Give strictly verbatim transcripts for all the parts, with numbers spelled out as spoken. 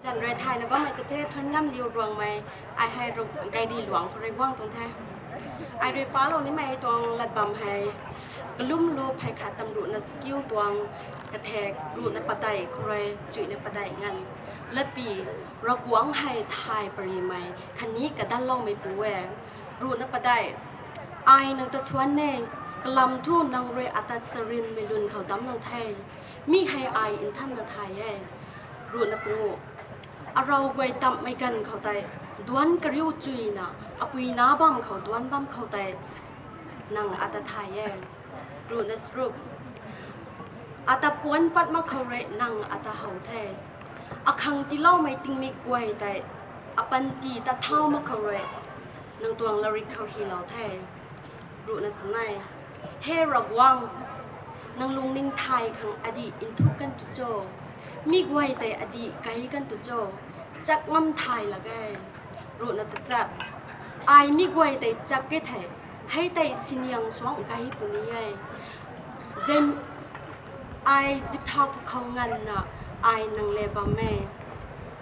Kan rui thayna bammei ta the Thuan Ngam Liu Ruangmei, ai hei Ru-, Gairi Luang khou rui guang tuang the. Ai rui palou nimei tuang lat bam hei, Kalumlu phey khat tam ruhna chakiu tuang kathek ruhna padeih khou rui chuihna padeih nganv. Latpi, Ravguangc hei thay parimei khatni kadanloumeipu e. Ruhna padeih, ai nang ta thuan e, kalam thu nang rui ata charynmei lun khou damclou the. Mi hei ai nthanna thay e. Ruhna pangu, arou guay tamhmei ganv khou tei duanc kariu chuina, apui nac bam khou duanc bam khou tei nang ata thay e. Ruhna charuk, ata puanc pat mak khou rui nang ata how the. Akhang tiiloumei tingmik guay tei apanty ta thau mak khou rui nang tuang latrik khou hylou the. Ruhna chanei, He Ravguangc, nang lungning thay khang adih nthuk kan tu cho? Mi guay tei adih kei kan tu cho? Chak ngam thay lak e. Ruhna tachat, ai mi guay tei chak e thei, hei tei siniang suangc kei puni e. Zem, ai zip thau pwkhou nganvna ai nang le bam e.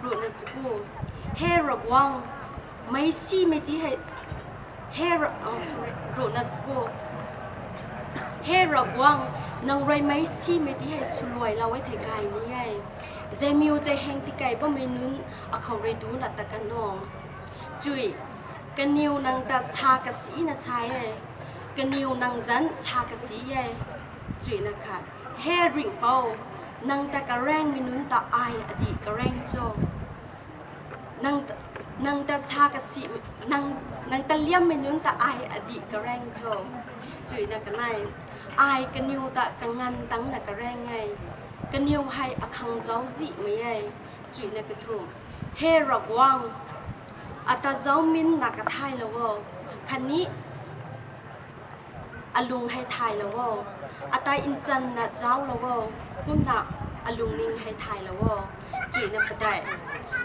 Ruhna chaku, He Ravguangc, meic simei ti hei, He Ra-, oh, sorry, ruhna chaku, He Ravguangc, nang rui meic simei ti hei swluailou e thei gay ni e. Zeimiu zai heng tikei bammei nunc akhou rui duna ta kan o. Chui, kaniw nang ta sa kasina sa e, kaniw nang zanc sa kasi e. Chuina khat, He Ringhpouc, nang ta karaengmei nunc ta ai adih karaeng cho? Nang ta, nang ta sa kasi, nang, nang ta liammei nunc ta ai adih karaeng cho? Chuina kanei, ai kaniw ta kanganv tangcna karaeng e. Kaniw hei akhang zauczihmei e. Chuina kathumh, He Ravguangc, ata zauminna kathaylou o, khatni alung hei thaylou o. Ata nchanna zauclou o, kumna alungning hei thaylou o. Chuina padeih,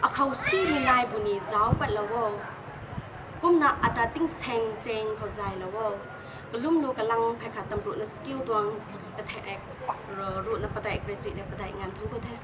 akhou simei nai bu ni zauc patlou o, kumna ata tingsaeng chaeng khou zaylou o. Kalumlu kalang phey khat tam ruhna chakiu tuang kathek, ru-, ruhna padeih khou rui chuihna padeih nganv thangc ku the.